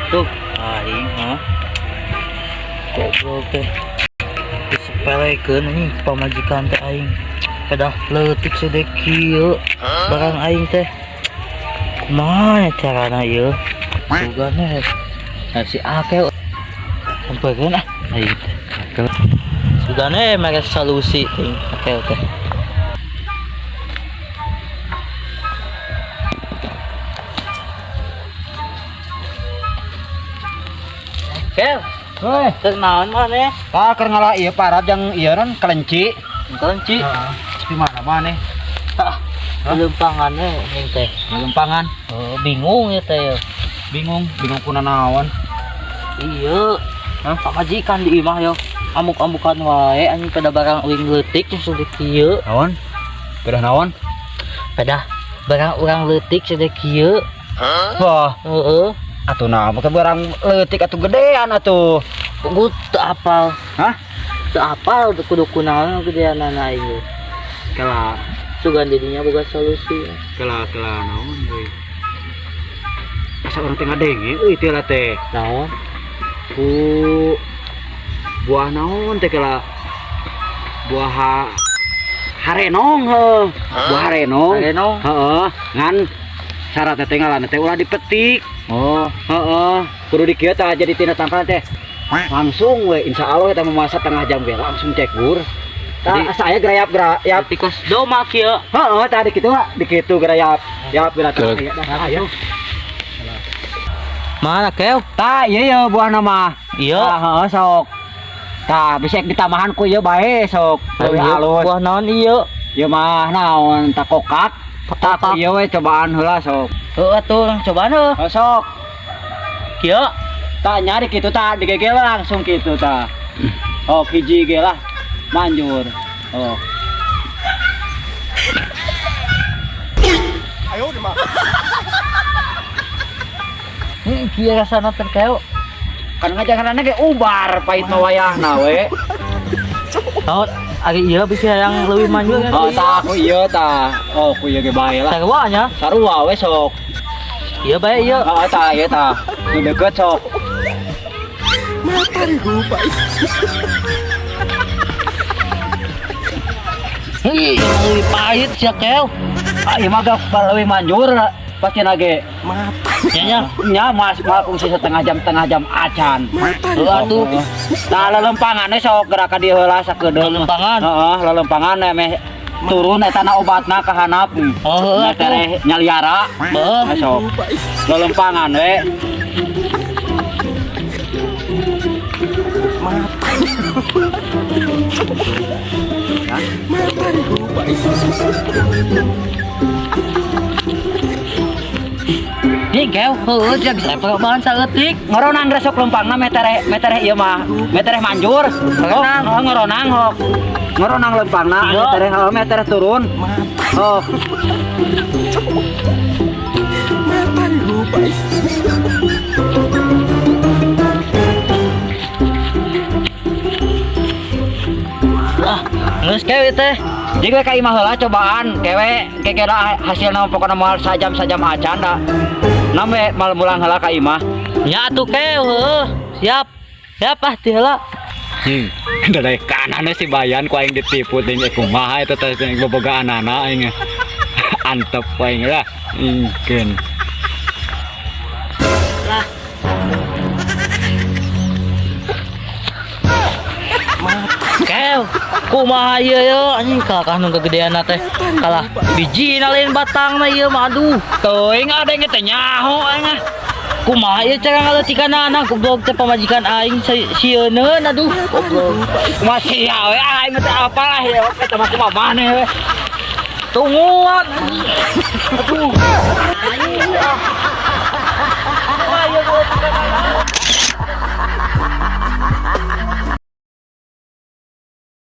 Tuh, aing ha. Goblok teh. Disepelekeun anjing pamajikan teh aing. Pedah leutik sedek kieu. Barang aing teh. Kumaha carana ieu? Sugane nah, si Akel sampeurkeun ah aing teh. Akel. Sugane mere solusi ting Akel teh. Kel, Woi, keur naon maneh? Pak keur ngalah ieu parab yang ieu non kelenci. Kelenci. Heeh. Di mana maneh? Ah, lempangannya aing teh. Lempangan. Oh, bingung ya teh. Bingung, bingung kuna naon. Iya. Hah? Pamajikan di imah yo. Amuk-amukan wae anjing pada barang uing leutik sudah kieu. Naon? Pedah naon? Pada barang urang leutik sudah kieu. Wah, Heeh. atuh nah, make barang leutik atuh gedean atuh. Gua teu apal. Hah? Teu apal teu kudu kunaon gedeanana aing. Kela, Sugan didinya boga solusi. Kela kela naon euy. Asa urang teh ngadenge euy teh lah teh. Naon? Ku buah naon teh kela? Buah harenong heuh. Buah harenong. Harenong. Heeh, ngan syaratnya teh ngalanna teh ulah dipetik. Oh, Heeh, kudu dikieu tah jadi tina tangkal teh. Langsung we insya Allah eta mah setengah jam we langsung cek gur. Tah Jadi- saya gerayap gerayap. tikus doma kieu. Heeh, tah di kitu di kitu gerayap. Yap gerayap. Aya dah aya. Mana kew? Tah ieu ye buahna mah. Iya. Tah heeh sok. Tah bisa ditambahan ku ieu bae sok. Leuwih Ieu alus. buah naon ieu? Ieu mah naon takokak. Tah Takokak. ieu we cobaan heula sok. Heuh atuh cobaan heuh. Heuh sok. Kieu. Tah nyari kitu tah digegel langsung kitu tah. Oh hiji ge lah. Manjur. Oh. Kieu rasana teh kew. Kan ngajangan ge ubar pahit mah wayahna we. Oh, ari ieu bisa yang leuwih manjur kan? Oh tah ku ieu tah. Oh ku ieu ge bae lah. Sarua nya. Sarua we sok. Ieu bae ieu. Heeh tah ieu tah. Nu deukeut sok. Ih, leuwih pahit sia kew. Ah ieu mah gak leuwih manjur pasti nage. Nya nya. Nya mas mah kungsi setengah jam acan. Heuh atuh. Tah lelempangan we sok gerak ka dieu heula sakedeung. Lelempangan? Heeh, lelempangan meh turun eta na obatna ka handap. Oh, heuh Meh atuh. tereh nyaliara. Heeh. Nah, sok. Lelempangan we. Ih, kew, heueuh sia bisa perubahan saeutik. Ngoronang resok lempangna meh tereh ieu mah. Meh tereh manjur. Ngoronang. Oh, ngoronang hok. Ngoronang lempangna Iya. meh tereh heuh meh tereh turun. Oh. Ah, geus kew ieu teh. Jadi we ka imah heula cobaan kewe kekera hasilna pokona moal sajam-sajam acan da. Nam we mal mulang heula ka imah. Nya atuh kew, heueuh. Siap. Siap ah ti heula. Dari kanane si Bayan ku aing ditipu ting kumaha eta teh sing bobogaanana aing. Antep ku aing lah. Ingkeun. Lah. Kew, kumaha ieu ye anjing kalakah nu kagedeanna teh. Kalah bijina lain batangna ieu mah aduh. Teuing ada yang teh nyaho aing ah. Kumaha ieu cara ngaleutikanana goblok teh pamajikan aing sieuneun aduh goblok. Kumaha sia we aing teh apalah ya eta mah kumaha maneh we. Tungguan anjing. Aduh.